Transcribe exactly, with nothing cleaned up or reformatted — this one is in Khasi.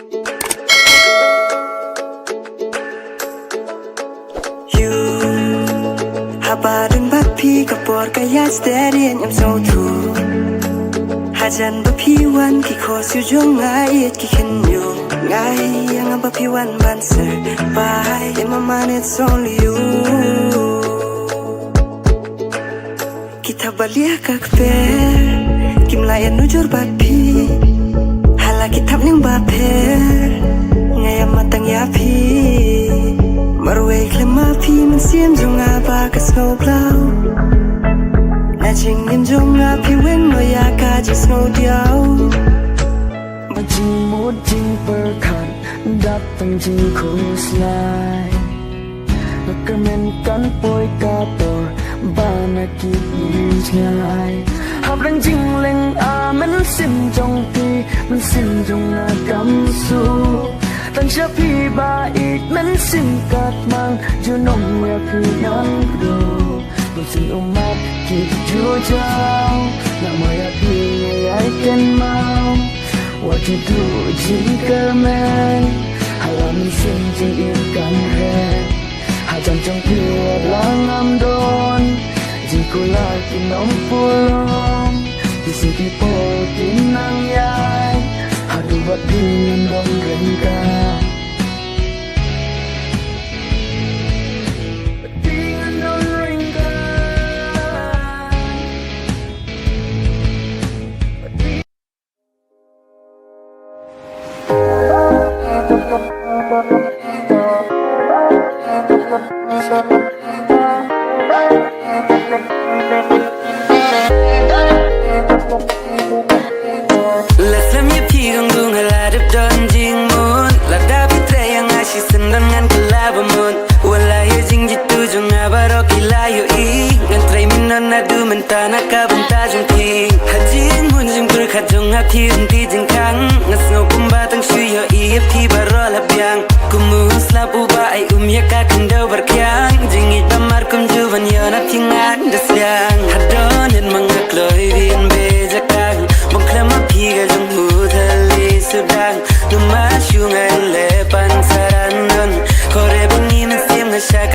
Yu, haba don bad phi ka por ka ïaid steady, ngam sngewthuh. Hajan ba phi wan ki khohsiew jong nga ïeit ki khynñiuh. Nga ïa nga ba phi wan ban seh. Bye, in my mind it's only you. Ki thap ba lieh ka kper, kim lah ïa nujor bad phi. Hala ki thap ning ba pher, nga ïa matang ïa phi. Marwei khlem ma phi mynsiem jong nga ba ka sngew blau. Na jingim jong nga phi weng noh ïa ka jingsngew diaw. Ba jingmut jingpyrkhat dap tang jingkhuslai. Nga kyrmen kan poi ka por ba na kit ïing jngai. Hap rang jingleng a mynsiem jong phi, mynsiem jong nga kam suk. Tang sha phi ba ïeit mynsiem kat mang, junom ïa phi ngan kdew. Mynsiem ummat ki ju jaw, na ma ïa phi nga ïai kynmaw. Wat ju duh jingkyrmen, ha la mynsiem jingim kan rem. Hajan jong phi wat la ngam don, jingkular kin ym pulom. Ki sngi ki por kin nang ïaid, haduh ba phi ngan don ryngkat. Phi ngan don ryngkat. La slem ïa phi kong dung ha la dep don jingmut. Lada phi treh ïa nga shisien don ngan kylla ba mut. Wat la ïa jingjit tu jong nga baroh ki la ïohi. Ngan trei mynno naduh mynta na ka bynta jong phi. Ha jingmut jingpyrkhat jong nga phi ryntih jingkhang. Nga sngew kumba tang shu ïohi ïa phi baroh la biang. Kum u slap uba ai um ïa ka khyndew byrkhiang. Jingïeit ba mar kumjuh ban ïoh na phi ngan da sliang.